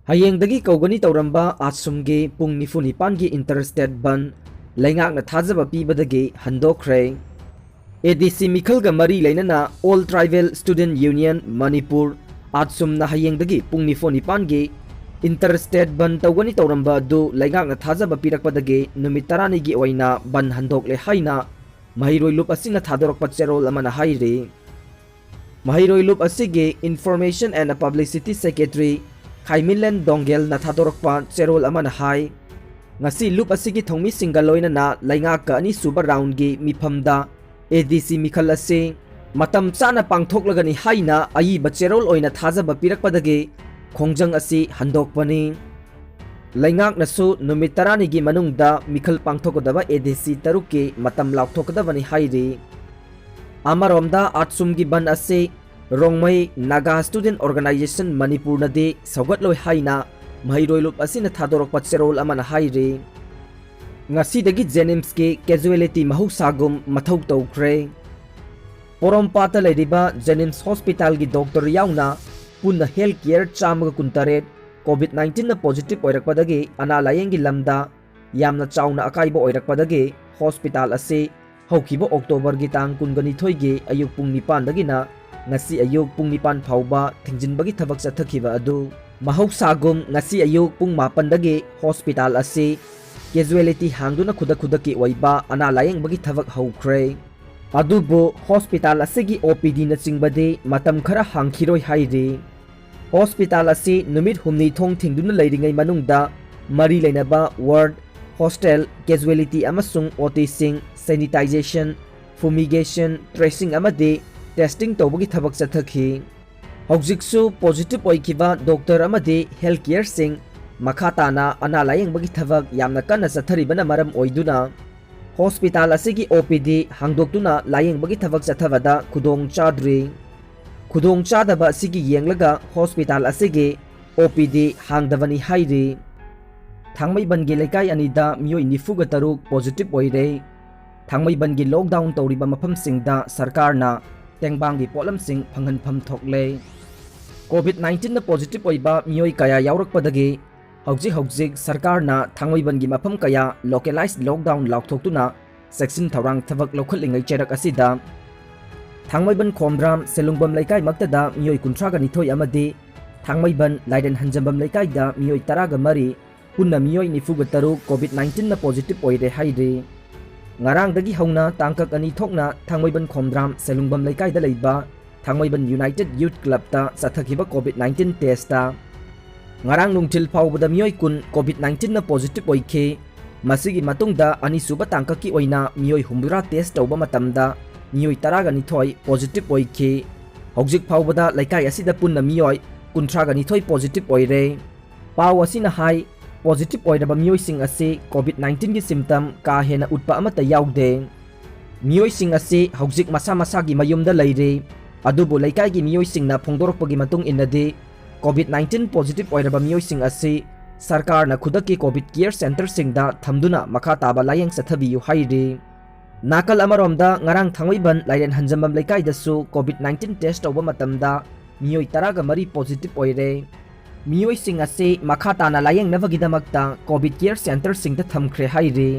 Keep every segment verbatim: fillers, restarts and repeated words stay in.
ꯍꯌꯦꯡꯗꯒꯤ ꯀꯧꯒꯅꯤ ꯇꯧꯔꯝꯕ ꯑꯥꯠꯁꯨꯝꯒꯤ ꯄꯨꯡ ꯅꯤꯐꯨ ꯅꯤꯄꯥꯟꯒꯤ ꯏꯟꯇꯔ ꯁ꯭ꯇꯦꯠ ꯕꯟ ꯂꯩꯉꯥꯛꯅ ꯊꯥꯖꯕ ꯄꯤꯕꯗꯒꯤ ꯍꯟꯗꯣꯛꯈ꯭ꯔꯦ꯫ ꯑꯦ ꯗꯤ ꯁꯤ ꯃꯤꯈꯜꯒ ꯃꯔꯤ ꯂꯩꯅꯅ All Tribal Student Union Manipur, ꯑꯥꯠꯁꯨꯝꯅ ꯍꯌꯦꯡꯗꯒꯤ ꯄꯨꯡ ꯅꯤꯐꯨ ꯅꯤꯄꯥꯟꯒꯤ ꯏꯟꯇꯔ ꯁ꯭ꯇꯦꯠ ꯕꯟ ꯇꯧꯒꯅꯤ ꯇꯧꯔꯝꯕ ꯑꯗꯨ ꯂꯩꯉꯥꯛꯅ ꯊꯥꯖꯕ ꯄꯤꯔꯛꯄꯗꯒꯤ ꯅꯨꯃꯤꯠ ꯇꯔꯥꯅꯤꯒꯤ ꯑꯣꯏꯅ ꯕꯟ ꯍꯟꯗꯣꯛꯂꯦ ꯍꯥꯏꯅ ꯃꯍꯩꯔꯣꯏ ꯂꯨꯞ ꯑꯁꯤꯅ ꯊꯥꯗꯣꯔꯛꯄ ꯆꯦꯔꯣꯜ ꯑꯃꯅ ꯍꯥꯏꯔꯤ꯫ ꯃꯍꯩꯔꯣꯏ ꯂꯨꯞ ꯑꯁꯤꯒꯤ Information and Publicity Secretary ꯈꯥꯏꯃꯤꯟꯂꯦꯟ ꯗꯣꯡꯒꯦꯜꯅ ꯊꯥꯗꯣꯔꯛꯄ ꯆꯦꯔꯣꯜ ꯑꯃꯅ ꯍꯥꯏ, ꯉꯁꯤ ꯂꯨꯞ ꯑꯁꯤꯒꯤ ꯊꯧꯃꯤꯁꯤꯡꯒ ꯂꯣꯏꯅꯅ ꯂꯩꯉꯥꯛꯀ ꯑꯅꯤꯁꯨꯕ ꯔꯥꯎꯟꯒꯤ ꯃꯤꯐꯝꯗ ꯑꯦ ꯗꯤ ꯁꯤ ꯃꯤꯈꯜ ꯑꯁꯤ ꯃꯇꯝ ꯆꯥꯅ ꯄꯥꯡꯊꯣꯛꯂꯒꯅꯤ ꯍꯥꯏꯅ ꯑꯏꯕ ꯆꯦꯔꯣꯜ ꯑꯣꯏꯅ ꯊꯥꯖꯕ ꯄꯤꯔꯛꯄꯗꯒꯤ ꯈꯣꯡꯖꯪ ꯑꯁꯤ ꯍꯟꯗꯣꯛꯄꯅꯤ꯫ ꯂꯩꯉꯥꯛꯅꯁꯨ ꯅꯨꯃꯤꯠ ꯇꯔꯥꯅꯤꯒꯤ ꯃꯅꯨꯡꯗ ꯃꯤꯈꯜ ꯄꯥꯡꯊꯣꯛꯀꯗꯕ ꯑꯦ ꯗꯤ ꯁꯤ ꯇꯔꯨꯛꯀꯤ ꯃꯇꯝ ꯂꯥꯎꯊꯣꯛꯀꯗꯕꯅꯤ ꯍꯥꯏꯔꯤ꯫ ꯑꯃꯔꯣꯝꯗ ꯑꯥꯠꯁꯨꯝꯒꯤ ꯕꯟ ꯑꯁꯤ ꯔꯣꯡꯃꯩ ꯅꯥꯒꯥ ꯁ꯭ꯇꯨꯗꯦꯟꯠ ꯑꯣꯔꯒꯅꯥꯏꯖꯦꯁꯟ ꯃꯅꯤꯄꯨꯔꯅꯗꯤ ꯁꯧꯒꯠꯂꯣꯏ ꯍꯥꯏꯅ ꯃꯍꯩꯔꯣꯏ ꯂꯨꯞ ꯑꯁꯤꯅ ꯊꯥꯗꯣꯔꯛꯄ ꯆꯦꯔꯣꯜ ꯑꯃꯅ ꯍꯥꯏꯔꯤ꯫ ꯉꯁꯤꯗꯒꯤ ꯖꯦꯅꯤꯝꯁꯀꯤ ꯀꯦꯖꯨꯋꯦꯂꯤꯇꯤ ꯃꯍꯧꯁꯥꯒꯨꯝ ꯃꯊꯧ ꯇꯧꯈ꯭ꯔꯦ꯫ ꯄꯣꯔꯣꯝꯄꯥꯠꯇ ꯂꯩꯔꯤꯕ ꯖꯦꯅꯤꯝꯁ ꯍꯣꯁꯄꯤꯇꯥꯜꯒꯤ ꯗꯣꯛꯇꯔ ꯌꯥꯎꯅ ꯄꯨꯟꯅ ꯍꯦꯜꯊ ꯀꯤꯌꯔ ꯆꯥꯝꯃꯒ ꯀꯨꯟꯇꯔꯦꯠ ꯀꯣꯚꯤꯗ ꯅꯥꯏꯟꯇꯤꯟꯅ ꯄꯣꯖꯤꯇꯤꯚ ꯑꯣꯏꯔꯛꯄꯗꯒꯤ ꯑꯅꯥ ꯂꯥꯌꯦꯡꯒꯤ ꯂꯝꯗ ꯌꯥꯝꯅ ꯆꯥꯎꯅ ꯑꯀꯥꯏꯕ ꯑꯣꯏꯔꯛꯄꯗꯒꯤ ꯍꯣꯁꯄꯤꯇꯥꯜ ꯑꯁꯤ ꯍꯧꯈꯤꯕ ꯑꯣꯛꯇꯣꯕꯔꯒꯤ ꯇꯥꯡ ꯀꯨꯟꯒ ꯅꯤꯊꯣꯏꯒꯤ ꯑꯌꯨꯛ ꯄꯨꯡ ꯅꯤꯄꯥꯟꯗꯒꯤꯅ ꯉꯁꯤ ꯑꯌꯨꯛ ꯄꯨꯡ ꯅꯤꯄꯥꯟ ꯐꯥꯎꯕ ꯊꯤꯡꯖꯤꯟꯕꯒꯤ ꯊꯕꯛ ꯆꯠꯊꯈꯤꯕ ꯑꯗꯨ ꯃꯍꯧꯁꯥꯒꯨꯝ ꯉꯁꯤ ꯑꯌꯨꯛ ꯄꯨꯡ ꯃꯥꯄꯟꯗꯒꯤ ꯍꯣꯁꯄꯤꯇꯥꯜ ꯑꯁꯤ ꯀꯦꯖꯨꯋꯦꯂꯤꯇꯤ ꯍꯥꯡꯗꯨꯅ ꯈꯨꯗꯛ ꯈꯨꯗꯛꯀꯤ ꯑꯣꯏꯕ ꯑꯅꯥ ꯂꯥꯌꯦꯡꯕꯒꯤ ꯊꯕꯛ ꯍꯧꯈ꯭ꯔꯦ꯫ ꯑꯗꯨꯕꯨ ꯍꯣꯁꯄꯤꯇꯥꯜ ꯑꯁꯤꯒꯤ ꯑꯣ ꯄꯤ ꯗꯤꯅꯆꯤꯡꯕꯗꯤ ꯃꯇꯝ ꯈꯔ ꯍꯥꯡꯈꯤꯔꯣꯏ ꯍꯥꯏꯔꯤ꯫ ꯍꯣꯁꯄꯤꯇꯥꯜ ꯑꯁꯤ ꯅꯨꯃꯤꯠ ꯍꯨꯝꯅꯤ ꯊꯣꯡ ꯊꯤꯡꯗꯨꯅ ꯂꯩꯔꯤꯉꯩ ꯃꯅꯨꯡꯗ ꯃꯔꯤ ꯂꯩꯅꯕ ꯋꯥꯔꯗ, ꯍꯣꯁꯇꯦꯜ, ꯀꯦꯖꯨꯋꯦꯂꯤꯇꯤ ꯑꯃꯁꯨꯡ ꯑꯣ ꯇꯤꯁꯤꯡ, ꯁꯦꯅꯤꯇꯥꯏꯖꯦꯁꯟ, ꯐꯨꯃꯤꯒꯦꯁꯟ, ꯇ꯭ꯔꯦꯁꯤꯡ ꯑꯃꯗꯤ ꯇꯦꯁꯇꯤꯡ ꯇꯧꯕꯒꯤ ꯊꯕꯛ ꯆꯠꯊꯈꯤ꯫ ꯍꯧꯖꯤꯛꯁꯨ ꯄꯣꯖꯤꯇꯤꯚ ꯑꯣꯏꯈꯤꯕ ꯗꯣꯛꯇꯔ ꯑꯃꯗꯤ ꯍꯦꯜꯊ ꯀꯤꯌꯔꯁꯤꯡ ꯃꯈꯥ ꯇꯥꯅ ꯑꯅꯥ ꯂꯥꯌꯦꯡꯕꯒꯤ ꯊꯕꯛ ꯌꯥꯝꯅ ꯀꯟꯅ ꯆꯠꯊꯔꯤꯕꯅ ꯃꯔꯝ ꯑꯣꯏꯗꯨꯅ ꯍꯣꯁꯄꯤꯇꯥꯜ ꯑꯁꯤꯒꯤ ꯑꯣ ꯄꯤ ꯗꯤ ꯍꯥꯡꯗꯣꯛꯇꯨꯅ ꯂꯥꯌꯦꯡꯕꯒꯤ ꯊꯕꯛ ꯆꯠꯊꯕꯗ ꯈꯨꯗꯣꯡ ꯆꯥꯗ꯭ꯔꯤ꯫ ꯈꯨꯗꯣꯡ ꯆꯥꯗꯕ ꯑꯁꯤꯒꯤ ꯌꯦꯡꯂꯒ ꯍꯣꯁꯄꯤꯇꯥꯜ ꯑꯁꯤꯒꯤ ꯑꯣ ꯄꯤ ꯗꯤ ꯍꯥꯡꯗꯕꯅꯤ ꯍꯥꯏꯔꯤ꯫ ꯊꯥꯡꯃꯩꯕꯟꯒꯤ ꯂꯩꯀꯥꯏ ꯑꯅꯤꯗ ꯃꯤꯑꯣꯏ ꯅꯤꯐꯨꯒ ꯇꯔꯨꯛ ꯄꯣꯖꯤꯇꯤꯚ ꯑꯣꯏꯔꯦ꯫ ꯊꯥꯡꯃꯩꯕꯟꯒꯤ ꯂꯣꯛꯗꯥꯎꯟ ꯇꯧꯔꯤꯕ ꯃꯐꯝꯁꯤꯡꯗ ꯁꯔꯀꯥꯔꯅ ꯇꯦꯡꯕꯥꯡꯒꯤ ꯄꯣꯠꯂꯝꯁꯤꯡ ꯐꯪꯍꯟꯐꯝ ꯊꯣꯛꯂꯦ꯫ ꯀꯣꯚꯤꯗ ꯅꯥꯏꯟꯇꯤꯟꯅ ꯄꯣꯖꯤꯇꯤꯚ ꯑꯣꯏꯕ ꯃꯤꯑꯣꯏ ꯀꯌꯥ ꯌꯥꯎꯔꯛꯄꯗꯒꯤ ꯍꯧꯖꯤꯛ ꯍꯧꯖꯤꯛ ꯁꯔꯀꯥꯔꯅ ꯊꯥꯡꯃꯩꯕꯟꯒꯤ ꯃꯐꯝ ꯀꯌꯥ ꯂꯣꯀꯦꯂꯥꯏꯖ ꯂꯣꯛꯗꯥꯎꯟ ꯂꯥꯎꯊꯣꯛꯇꯨꯅ ꯆꯦꯛꯁꯤꯟ ꯊꯧꯔꯥꯡ ꯊꯕꯛ ꯂꯧꯈꯠꯂꯤꯉꯩ ꯆꯩꯔꯛ ꯑꯁꯤꯗ ꯊꯥꯡꯃꯩꯕꯟ ꯈꯣꯝꯗ꯭ꯔꯥꯝ ꯁꯦꯂꯨꯡꯕꯝ ꯂꯩꯀꯥꯏꯃꯛꯇꯗ ꯃꯤꯑꯣꯏ ꯀꯨꯟꯊ꯭ꯔꯥꯒ ꯅꯤꯊꯣꯏ ꯑꯃꯗꯤ ꯊꯥꯡꯃꯩꯕꯟ ꯂꯥꯏꯔꯦꯟ ꯍꯟꯖꯝꯕꯝ ꯂꯩꯀꯥꯏꯗ ꯃꯤꯑꯣꯏ ꯇꯔꯥꯒ ꯃꯔꯤ, ꯄꯨꯟꯅ ꯃꯤꯑꯣꯏ ꯅꯤꯐꯨꯒ ꯇꯔꯨꯛ ꯀꯣꯚꯤꯗ ꯅꯥꯏꯟꯇꯤꯟꯅ ꯄꯣꯖꯤꯇꯤꯚ ꯑꯣꯏꯔꯦ ꯍꯥꯏꯔꯤ꯫ ꯉꯔꯥꯡꯗꯒꯤ ꯍꯧꯅ ꯇꯥꯡꯀꯛ ꯑꯅꯤ ꯊꯣꯛꯅ ꯊꯥꯡꯃꯩꯕꯟ ꯈꯣꯝꯗ꯭ꯔꯥꯝ ꯁꯦꯂꯨꯡꯕꯝ ꯂꯩꯀꯥꯏꯗ ꯂꯩꯕ ꯊꯥꯡꯃꯩꯕꯟ ꯌꯨꯅꯥꯏꯇꯦꯗ ꯌꯨꯊ ꯀ꯭ꯂꯕꯇ ꯆꯠꯊꯈꯤꯕ ꯀꯣꯚꯤꯗ ꯅꯥꯏꯟꯇꯤꯟ ꯇꯦꯁꯇ ꯉꯔꯥꯡ ꯅꯨꯡꯊꯤꯜ ꯐꯥꯎꯕꯗ ꯃꯤꯑꯣꯏ ꯀꯨꯟ ꯀꯣꯚꯤꯗ ꯅꯥꯏꯟꯇꯤꯟꯅ ꯄꯣꯖꯤꯇꯤꯚ ꯑꯣꯏꯈꯤ꯫ ꯃꯁꯤꯒꯤ ꯃꯇꯨꯡꯗ ꯑꯅꯤꯁꯨꯕ ꯇꯥꯡꯀꯛꯀꯤ ꯑꯣꯏꯅ ꯃꯤꯑꯣꯏ ꯍꯨꯝꯐꯨꯇꯔꯥ ꯇꯦꯁ ꯇꯧꯕ ꯃꯇꯝꯗ ꯃꯤꯑꯣꯏ ꯇꯔꯥꯒ ꯅꯤꯊꯣꯏ ꯄꯣꯖꯤꯇꯤꯚ ꯑꯣꯏꯈꯤ꯫ ꯍꯧꯖꯤꯛ ꯐꯥꯎꯕꯗ ꯂꯩꯀꯥꯏ ꯑꯁꯤꯗ ꯄꯨꯟꯅ ꯃꯤꯑꯣꯏ ꯀꯨꯟꯊ꯭ꯔꯥꯒ ꯅꯤꯊꯣꯏ ꯄꯣꯖꯤꯇꯤꯚ ꯑꯣꯏꯔꯦ꯫ ꯄꯥꯎ ꯑꯁꯤꯅ ꯍꯥꯏ, ꯄꯣꯖꯤꯇꯤꯚ ꯑꯣꯏꯔꯕ ꯃꯤꯑꯣꯏꯁꯤꯡ ꯑꯁꯤ ꯀꯣꯚꯤꯗ ꯅꯥꯏꯟꯇꯤꯟꯒꯤ ꯁꯤꯝꯇꯝ ꯀꯥ ꯍꯦꯟꯅ ꯎꯠꯄ ꯑꯃꯠꯇ ꯌꯥꯎꯗꯦ꯫ ꯃꯤꯑꯣꯏꯁꯤꯡ ꯑꯁꯤ ꯍꯧꯖꯤꯛ ꯃꯁꯥ ꯃꯁꯥꯒꯤ ꯃꯌꯨꯝꯗ ꯂꯩꯔꯤ꯫ ꯑꯗꯨꯕꯨ ꯂꯩꯀꯥꯏꯒꯤ ꯃꯤꯑꯣꯏꯁꯤꯡꯅ ꯐꯣꯡꯗꯣꯔꯛꯄꯒꯤ ꯃꯇꯨꯡ ꯏꯟꯅꯗꯤ, ꯀꯣꯚꯤꯗ ꯅꯥꯏꯟꯇꯤꯟ ꯄꯣꯖꯤꯇꯤꯚ ꯑꯣꯏꯔꯕ ꯃꯤꯑꯣꯏꯁꯤꯡ ꯑꯁꯤ ꯁꯔꯀꯥꯔꯅ ꯈꯨꯗꯛꯀꯤ ꯀꯣꯚꯤꯗ ꯀꯤꯌꯔ ꯁꯦꯟꯇꯔꯁꯤꯡꯗ ꯊꯝꯗꯨꯅ ꯃꯈꯥ ꯇꯥꯕ ꯂꯥꯌꯦꯡ ꯆꯠꯊꯕꯤꯌꯨ ꯍꯥꯏꯔꯤ꯫ ꯅꯥꯀꯜ ꯑꯃꯔꯣꯝꯗ, ꯉꯔꯥꯡ ꯊꯥꯡꯃꯩꯕꯟ ꯂꯥꯏꯔꯦꯟ ꯍꯟꯖꯝꯕꯝ ꯂꯩꯀꯥꯏꯗꯁꯨ ꯀꯣꯚꯤꯗ ꯅꯥꯏꯟꯇꯤꯟ ꯇꯦꯁ ꯇꯧꯕ ꯃꯇꯝꯗ ꯃꯤꯑꯣꯏ ꯇꯔꯥꯒ ꯃꯔꯤ ꯄꯣꯖꯤꯇꯤꯚ ꯑꯣꯏꯔꯦ꯫ ꯃꯤꯑꯣꯏꯁꯤꯡ ꯑꯁꯤ ꯃꯈꯥ ꯇꯥꯅ ꯂꯥꯌꯦꯡꯅꯕꯒꯤꯗꯃꯛꯇ ꯀꯣꯚꯤꯗ ꯀꯤꯌꯔ ꯁꯦꯟꯇꯔꯁꯤꯡꯗ ꯊꯝꯈ꯭ꯔꯦ ꯍꯥꯏꯔꯤ꯫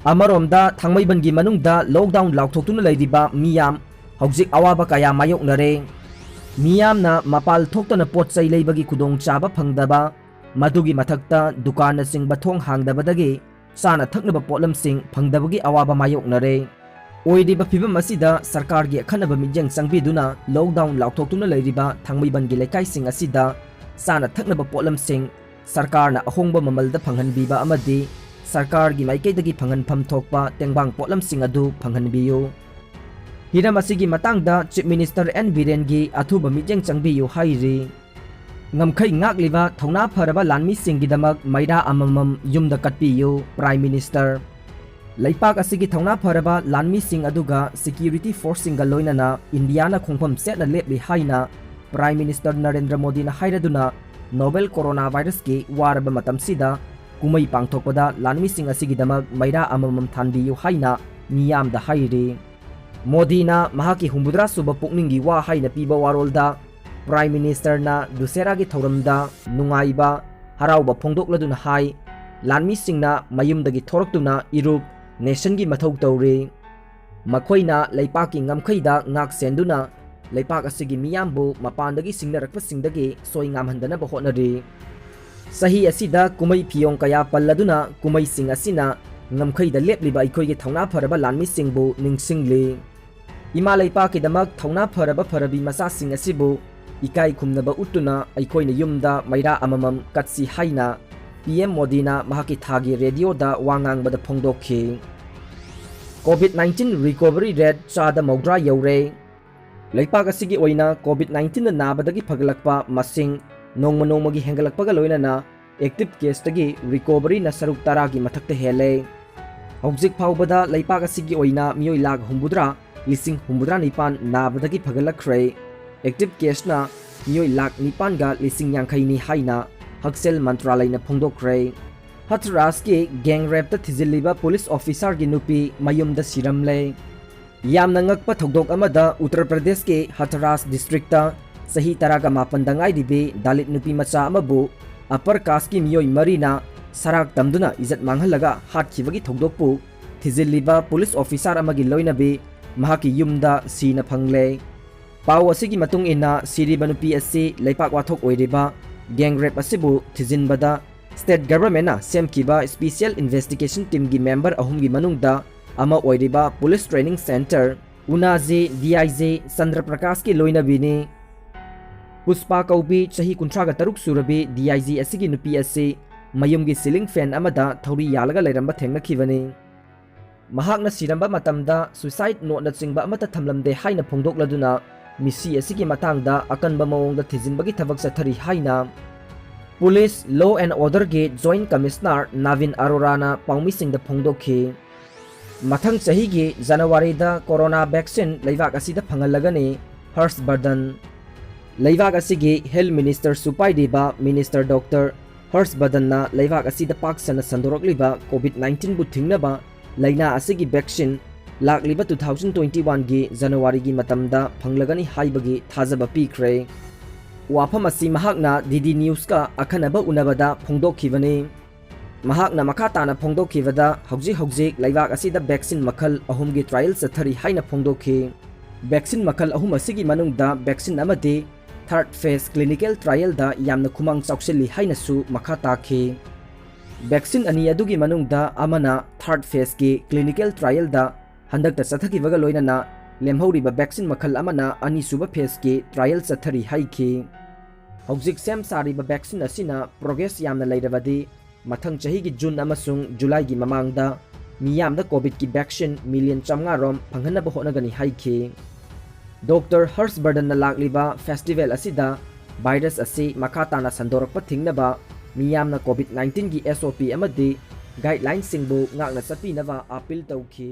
ꯑꯃꯔꯣꯝꯗ, ꯊꯥꯡꯃꯩꯕꯟꯒꯤ ꯃꯅꯨꯡꯗ ꯂꯣꯛꯗꯥꯎꯟ ꯂꯥꯎꯊꯣꯛꯇꯨꯅ ꯂꯩꯔꯤꯕ ꯃꯤꯌꯥꯝ ꯍꯧꯖꯤꯛ ꯑꯋꯥꯕ ꯀꯌꯥ ꯃꯥꯌꯣꯛꯅꯔꯦ꯫ ꯃꯤꯌꯥꯝꯅ ꯃꯄꯥꯜ ꯊꯣꯛꯇꯅ ꯄꯣꯠ ꯆꯩ ꯂꯩꯕꯒꯤ ꯈꯨꯗꯣꯡꯆꯥꯕ ꯐꯪꯗꯕ, ꯃꯗꯨꯒꯤ ꯃꯊꯛꯇ ꯗꯨꯀꯥꯟꯅꯆꯤꯡꯕ ꯊꯣꯡ ꯍꯥꯡꯗꯕꯗꯒꯤ ꯆꯥꯅ ꯊꯛꯅꯕ ꯄꯣꯠꯂꯝꯁꯤꯡ ꯐꯪꯗꯕꯒꯤ ꯑꯋꯥꯕ ꯃꯥꯌꯣꯛꯅꯔꯦ꯫ ꯑꯣꯏꯔꯤꯕ ꯐꯤꯚꯝ ꯑꯁꯤꯗ ꯁꯔꯀꯥꯔꯒꯤ ꯑꯈꯟꯅꯕ ꯃꯤꯠꯌꯦꯡ ꯆꯪꯕꯤꯗꯨꯅ ꯂꯣꯛꯗꯥꯎꯟ ꯂꯥꯎꯊꯣꯛꯇꯨꯅ ꯂꯩꯔꯤꯕ ꯊꯥꯡꯃꯩꯕꯟꯒꯤ ꯂꯩꯀꯥꯏꯁꯤꯡ ꯑꯁꯤꯗ ꯆꯥꯅ ꯊꯛꯅꯕ ꯄꯣꯠꯂꯝꯁꯤꯡ ꯁꯔꯀꯥꯔꯅ ꯑꯍꯣꯡꯕ ꯃꯃꯜꯗ ꯐꯪꯍꯟꯕꯤꯕ ꯑꯃꯗꯤ ꯁꯔꯀꯥꯔꯒꯤ ꯃꯥꯏꯀꯩꯗꯒꯤ ꯐꯪꯍꯟꯐꯝ ꯊꯣꯛꯄ ꯇꯦꯡꯕꯥꯡ ꯄꯣꯠꯂꯝꯁꯤꯡ ꯑꯗꯨ ꯐꯪꯍꯟꯕꯤꯌꯨ꯫ ꯍꯤꯔꯝ ꯑꯁꯤꯒꯤ ꯃꯇꯥꯡꯗ ꯆꯤꯐ ꯃꯤꯅꯤꯁꯇꯔ ꯑꯦꯟ ꯕꯤꯔꯦꯟꯒꯤ ꯑꯊꯨꯕ ꯃꯤꯠꯌꯦꯡ ꯆꯪꯕꯤꯌꯨ ꯍꯥꯏꯔꯤ꯫ ꯉꯝꯈꯩ ꯉꯥꯛꯂꯤꯕ ꯊꯧꯅꯥ ꯐꯔꯕ ꯂꯥꯟꯃꯤꯁꯤꯡꯒꯤꯗꯃꯛ ꯃꯩꯔꯥ ꯑꯃꯃꯝ ꯌꯨꯝꯗ ꯀꯠꯄꯤꯌꯨ, ꯄ꯭ꯔꯥꯏꯝ ꯃꯤꯅꯤꯁꯇꯔ꯫ ꯂꯩꯄꯥꯛ ꯑꯁꯤꯒꯤ ꯊꯧꯅꯥ ꯐꯔꯕ ꯂꯥꯟꯃꯤꯁꯤꯡ ꯑꯗꯨꯒ ꯁꯦꯀ꯭ꯌꯨꯔꯤꯇꯤ ꯐꯣꯔꯁꯁꯤꯡꯒ ꯂꯣꯏꯅꯅ ꯏꯟꯗꯤꯌꯥꯅ ꯈꯣꯡꯐꯝ ꯆꯦꯠꯅ ꯂꯦꯞꯂꯤ ꯍꯥꯏꯅ ꯄ꯭ꯔꯥꯏꯝ ꯃꯤꯅꯤꯁꯇꯔ ꯅꯔꯦꯟꯗ꯭ꯔ ꯃꯣꯗꯤꯅ ꯍꯥꯏꯔꯗꯨꯅ, ꯅꯣꯕꯦꯜ ꯀꯣꯔꯣꯅꯥ ꯚꯥꯏꯔꯁꯀꯤ ꯋꯥꯔꯕ ꯃꯇꯝꯁꯤꯗ ꯀꯨꯝꯍꯩ ꯄꯥꯡꯊꯣꯛꯄꯗ ꯂꯥꯟꯃꯤꯁꯤꯡ ꯑꯁꯤꯒꯤꯗꯃꯛ ꯃꯩꯔꯥ ꯑꯃꯃꯝ ꯊꯥꯟꯕꯤꯌꯨ ꯍꯥꯏꯅ ꯃꯤꯌꯥꯝꯗ ꯍꯥꯏꯔꯤ꯫ ꯃꯣꯗꯤꯅ ꯃꯍꯥꯛꯀꯤ ꯍꯨꯝꯐꯨꯇꯔꯥ ꯁꯨꯕ ꯄꯨꯛꯅꯤꯡꯒꯤ ꯋꯥ ꯍꯥꯏꯅ ꯄꯤꯕ ꯋꯥꯔꯣꯜꯗ, Prime Ministerꯅ ꯗꯨꯁꯦꯔꯥꯒꯤ ꯊꯧꯔꯝꯗ ꯅꯨꯡꯉꯥꯏꯕ, ꯍꯔꯥꯎꯕ ꯐꯣꯡꯗꯣꯛꯂꯗꯨꯅ ꯍꯥꯏ, ꯂꯥꯟꯃꯤꯁꯤꯡꯅ ꯃꯌꯨꯝꯗꯒꯤ ꯊꯣꯔꯛꯇꯨꯅ ꯏꯔꯨꯞ ꯅꯦꯁꯟꯒꯤ ꯃꯊꯧ ꯇꯧꯔꯤ꯫ ꯃꯈꯣꯏꯅ ꯂꯩꯄꯥꯛꯀꯤ ꯉꯝꯈꯩꯗ ꯉꯥꯛ ꯁꯦꯟꯗꯨꯅ ꯂꯩꯄꯥꯛ ꯑꯁꯤꯒꯤ ꯃꯤꯌꯥꯝꯕꯨ ꯃꯄꯥꯟꯗꯒꯤ ꯁꯤꯡꯅꯔꯛꯄꯁꯤꯡꯗꯒꯤ ꯁꯣꯏ ꯉꯥꯝꯍꯟꯗꯅꯕ ꯍꯣꯠꯅꯔꯤ꯫ ꯆꯍꯤ ꯑꯁꯤꯗ ꯀꯨꯝꯍꯩ ꯐꯤꯌꯣꯡ ꯀꯌꯥ ꯄꯜꯂꯗꯨꯅ ꯀꯨꯝꯍꯩꯁꯤꯡ ꯑꯁꯤꯅ ꯉꯝꯈꯩꯗ ꯂꯦꯞꯂꯤꯕ ꯑꯩꯈꯣꯏꯒꯤ ꯊꯧꯅꯥ ꯐꯔꯕ ꯂꯥꯟꯃꯤꯁꯤꯡꯕꯨ ꯅꯤꯡꯁꯤꯡꯂꯤ꯫ ꯏꯃꯥ ꯂꯩꯄꯥꯛꯀꯤꯗꯃꯛ ꯊꯧꯅꯥ ꯐꯔꯕ ꯐꯔꯕꯤ ꯃꯆꯥꯁꯤꯡ ꯑꯁꯤꯕꯨ ꯏꯀꯥꯏ ꯈꯨꯝꯅꯕ ꯎꯠꯇꯨꯅ ꯑꯩꯈꯣꯏꯅ ꯌꯨꯝꯗ ꯃꯩꯔꯥ ꯑꯃꯃꯝ ꯀꯠꯁꯤ ꯍꯥꯏꯅ ꯄꯤ ꯑꯦꯝ ꯃꯣꯗꯤꯅ ꯃꯍꯥꯛꯀꯤ ꯊꯥꯒꯤ ꯔꯦꯗꯤꯑꯣꯗ ꯋꯥ ꯉꯥꯡꯕꯗ ꯐꯣꯡꯗꯣꯛꯈꯤ꯫ COVID nineteen recovery rate ꯆꯥꯗ ꯃꯧꯗ꯭ꯔꯥ ꯌꯧꯔꯦ꯫ ꯂꯩꯄꯥꯛ ꯑꯁꯤꯒꯤ ꯑꯣꯏꯅ COVID nineteenꯗ ꯅꯥꯕꯗꯒꯤ ꯐꯒꯠꯂꯛꯄ ꯃꯁꯤꯡ ꯅꯣꯡꯃ ꯅꯣꯡꯃꯒꯤ ꯍꯦꯟꯒꯠꯂꯛꯄꯒ ꯂꯣꯏꯅꯅ active caseꯇꯒꯤ recoveryꯅ ꯁꯔꯨꯛ ꯇꯔꯥꯒꯤ ꯃꯊꯛꯇ ꯍꯦꯜꯂꯦ꯫ ꯍꯧꯖꯤꯛ ꯐꯥꯎꯕꯗ ꯂꯩꯄꯥꯛ ꯑꯁꯤꯒꯤ ꯑꯣꯏꯅ ꯃꯤꯑꯣꯏ ꯂꯥꯈ ꯍꯨꯝꯐꯨꯇꯔꯥ ꯂꯤꯁꯤꯡ ꯍꯨꯝꯐꯨꯇꯔꯥ ꯅꯤꯄꯥꯟ ꯅꯥꯕꯗꯒꯤ ꯐꯒꯠꯂꯛꯈ꯭ꯔꯦ꯫ Active caseꯅ ꯃꯤꯑꯣꯏ ꯂꯥꯈ ꯅꯤꯄꯥꯟꯒ ꯂꯤꯁꯤꯡ ꯌꯥꯡꯈꯩꯅꯤ ꯍꯥꯏꯅ ꯍꯛꯁꯦꯜ ꯃꯟꯇ꯭ꯔꯥꯂꯌꯅ ꯐꯣꯡꯗꯣꯛꯈ꯭ꯔꯦ꯫ ꯍꯊꯔꯥꯁꯀꯤ gang rapeꯇ ꯊꯤꯖꯤꯜꯂꯤꯕ police officerꯒꯤ ꯅꯨꯄꯤ ꯃꯌꯨꯝꯗ ꯁꯤꯔꯝꯂꯦ꯫ ꯌꯥꯝꯅ ꯉꯛꯄ ꯊꯧꯗꯣꯛ ꯑꯃꯗ ꯎꯠꯇꯔ ꯄ꯭ꯔꯗꯦꯁꯀꯤ ꯍꯊꯔꯥꯁ districtꯇ ꯆꯍꯤ ꯇꯔꯥꯒ ꯃꯥꯄꯟꯗ ꯉꯥꯏꯔꯤꯕꯤ ꯗꯥꯂꯤꯠ ꯅꯨꯄꯤ ꯃꯆꯥ ꯑꯃꯕꯨ upper casteꯀꯤ ꯃꯤꯑꯣꯏ ꯃꯔꯤꯅ ꯁꯔꯥꯛ ꯇꯝꯗꯨꯅ ꯏꯖꯠ ꯃꯥꯡꯍꯜꯂꯒ ꯍꯥꯠꯈꯤꯕꯒꯤ ꯊꯧꯗꯣꯛꯄꯨ ꯊꯤꯖꯤꯜꯂꯤꯕ police officer ꯑꯃꯒꯤ ꯂꯣꯏꯅꯕꯤ ꯃꯍꯥꯛꯀꯤ ꯌꯨꯝꯗ ꯁꯤꯅ ꯐꯪꯂꯦ꯫ ꯄꯥꯎ ꯑꯁꯤꯒꯤ ꯃꯇꯨꯡ ꯏꯟꯅ ꯁꯤꯔꯤꯕ ꯅꯨꯄꯤ ꯑꯁꯤ ꯂꯩꯄꯥꯛ ꯋꯥꯊꯣꯛ ꯑꯣꯏꯔꯤꯕ gang rape ꯑꯁꯤꯕꯨ ꯊꯤꯖꯤꯟꯕꯗ state governmentꯅ ꯁꯦꯝꯈꯤꯕ special investigation teamꯒꯤ member ꯑꯍꯨꯝꯒꯤ ꯃꯅꯨꯡꯗ ꯑꯃ ꯑꯣꯏꯔꯤꯕ police training centre ꯎꯅꯥꯖꯤ DIG Chandra ꯄ꯭ꯔꯀꯥꯁꯀꯤ ꯂꯣꯏꯅꯕꯤꯅꯤ꯫ ꯄꯨꯁꯄꯥ ꯀꯧꯕꯤ ꯆꯍꯤ ꯀꯨꯟꯊ꯭ꯔꯥꯒ ꯇꯔꯨꯛ ꯁꯨꯔꯕꯤ DIG ꯑꯁꯤꯒꯤ ꯅꯨꯄꯤ ꯑꯁꯤ ꯃꯌꯨꯝꯒꯤ ceiling fan ꯑꯃꯗ ꯊꯧꯔꯤ ꯌꯥꯜꯂꯒ ꯂꯩꯔꯝꯕ ꯊꯦꯡꯅꯈꯤꯕꯅꯤ꯫ ꯃꯍꯥꯛꯅ ꯁꯤꯔꯝꯕ ꯃꯇꯝꯗ suicide noteꯅꯆꯤꯡꯕ ꯑꯃꯠꯇ ꯊꯝꯂꯝꯗꯦ ꯍꯥꯏꯅ ꯐꯣꯡꯗꯣꯛꯂꯗꯨꯅ ꯃꯤꯁꯤ ꯑꯁꯤꯒꯤ ꯃꯇꯥꯡꯗ ꯑꯀꯟꯕ ꯃꯑꯣꯡꯗ ꯊꯤꯖꯤꯟꯕꯒꯤ ꯊꯕꯛ ꯆꯠꯊꯔꯤ ꯍꯥꯏꯅ Police Law and Orderꯒꯤ Joint Commissioner ꯅꯥꯚꯤꯟ ꯑꯔꯣꯔꯥꯅ ꯄꯥꯎꯃꯤꯁꯤꯡꯗ ꯐꯣꯡꯗꯣꯛꯈꯤ꯫ ꯃꯊꯪ ꯆꯍꯤꯒꯤ ꯖꯅꯋꯥꯔꯤꯗ corona vaccine ꯂꯩꯕꯥꯛ ꯑꯁꯤꯗ ꯐꯪꯍꯜꯂꯒꯅꯤ, ꯍꯔꯁ ꯕꯔꯙꯟ꯫ ꯂꯩꯕꯥꯛ ꯑꯁꯤꯒꯤ health ministerꯁꯨ ꯄꯥꯏꯔꯤꯕ Minister Doctor ꯍꯔꯁ ꯕꯔꯙꯟꯅ ꯂꯩꯕꯥꯛ ꯑꯁꯤꯗ ꯄꯥꯛ ꯁꯟꯅ ꯁꯟꯗꯣꯔꯛꯂꯤꯕ COVID nineteenꯕꯨ ꯊꯤꯡꯅꯕ ꯂꯥꯏꯅꯥ ꯑꯁꯤꯒꯤ vaccine ꯂꯥꯛꯂꯤꯕ two thousand twenty oneꯒꯤ ꯖꯅꯋꯥꯔꯤꯒꯤ ꯃꯇꯝꯗ ꯐꯪꯂꯒꯅꯤ ꯍꯥꯏꯕꯒꯤ ꯊꯥꯖꯕ ꯄꯤꯈ꯭ꯔꯦ꯫ ꯋꯥꯐꯝ ꯑꯁꯤ ꯃꯍꯥꯛꯅ ꯗꯤ ꯗꯤ ꯅ꯭ꯌꯨꯁꯀ ꯑꯈꯟꯅꯕ ꯎꯅꯕꯗ ꯐꯣꯡꯗꯣꯛꯈꯤꯕꯅꯤ꯫ ꯃꯍꯥꯛꯅ ꯃꯈꯥ ꯇꯥꯅ ꯐꯣꯡꯗꯣꯛꯈꯤꯕꯗ, ꯍꯧꯖꯤꯛ ꯍꯧꯖꯤꯛ ꯂꯩꯕꯥꯛ ꯑꯁꯤꯗ ꯚꯦꯛꯁꯤꯟ ꯃꯈꯜ ꯑꯍꯨꯝꯒꯤ ꯇ꯭ꯔꯥꯏꯌꯦꯜ ꯆꯠꯊꯔꯤ ꯍꯥꯏꯅ ꯐꯣꯡꯗꯣꯛꯈꯤ꯫ ꯚꯦꯛꯁꯤꯟ ꯃꯈꯜ ꯑꯍꯨꯝ ꯑꯁꯤꯒꯤ ꯃꯅꯨꯡꯗ ꯚꯦꯛꯁꯤꯟ ꯑꯃꯗꯤ ꯊꯥꯔꯠ ꯐꯦꯖ ꯀ꯭ꯂꯤꯅꯤꯀꯦꯜ ꯇ꯭ꯔꯥꯏꯌꯦꯜꯗ ꯌꯥꯝꯅ ꯈꯨꯃꯥꯡ ꯆꯥꯎꯁꯤꯜꯂꯤ ꯍꯥꯏꯅꯁꯨ ꯃꯈꯥ ꯇꯥꯈꯤ꯫ ꯚꯦꯛꯁꯤꯟ ꯑꯅꯤ ꯑꯗꯨꯒꯤ ꯃꯅꯨꯡꯗ ꯑꯃꯅ ꯊꯥꯔꯠ ꯐꯦꯖꯀꯤ ꯀ꯭ꯂꯤꯅꯤꯀꯦꯜ ꯇ꯭ꯔꯥꯏꯌꯦꯜꯗ ꯍꯟꯗꯛꯇ ꯆꯠꯊꯈꯤꯕꯒ ꯂꯣꯏꯅꯅ ꯂꯦꯝꯍꯧꯔꯤꯕ ꯚꯦꯛꯁꯤꯟ ꯃꯈꯜ ꯑꯃꯅ ꯑꯅꯤꯁꯨꯕ ꯐꯦꯖꯀꯤ ꯇ꯭ꯔꯥꯏꯌꯦꯜ ꯆꯠꯊꯔꯤ ꯍꯥꯏꯈꯤ꯫ ꯍꯧꯖꯤꯛ ꯁꯦꯝ ꯁꯥꯔꯤꯕ ꯚꯦꯛꯁꯤꯟ ꯑꯁꯤꯅ ꯄ꯭ꯔꯣꯒ꯭ꯔꯦꯁ ꯌꯥꯝꯅ ꯂꯩꯔꯕꯗꯤ ꯃꯊꯪ ꯆꯍꯤꯒꯤ ꯖꯨꯟ ꯑꯃꯁꯨꯡ ꯖꯨꯂꯥꯏꯒꯤ ꯃꯃꯥꯡꯗ ꯃꯤꯌꯥꯝꯗ ꯀꯣꯚꯤꯗꯀꯤ ꯚꯦꯛꯁꯤꯟ ꯃꯤꯂꯤꯌꯟ ꯆꯥꯝꯃꯉꯥ ꯔꯣꯝ ꯐꯪꯍꯟꯅꯕ ꯍꯣꯠꯅꯒꯅꯤ ꯍꯥꯏꯈꯤ꯫ ꯗꯣꯛꯇꯔ ꯍꯔꯁ ꯕꯔꯗꯟꯅ ꯂꯥꯛꯂꯤꯕ ꯐꯦꯁꯇꯤꯚꯦꯜ ꯑꯁꯤꯗ ꯚꯥꯏꯔꯁ ꯑꯁꯤ ꯃꯈꯥ ꯇꯥꯅ ꯁꯟꯗꯣꯔꯛꯄ ꯊꯤꯡꯅꯕ ꯃꯤꯌꯥꯝꯅ ꯀꯣꯚꯤꯗ ꯅꯥꯏꯟꯇꯤꯟꯒꯤ ꯑꯦꯁ ꯑꯣ ꯄꯤ ꯑꯃꯗꯤ ꯒꯥꯏꯗꯂꯥꯏꯟꯁꯤꯡꯕꯨ ꯉꯥꯛꯅ ꯆꯠꯄꯤꯅꯕ ꯑꯥꯄꯤꯜ ꯇꯧꯈꯤ꯫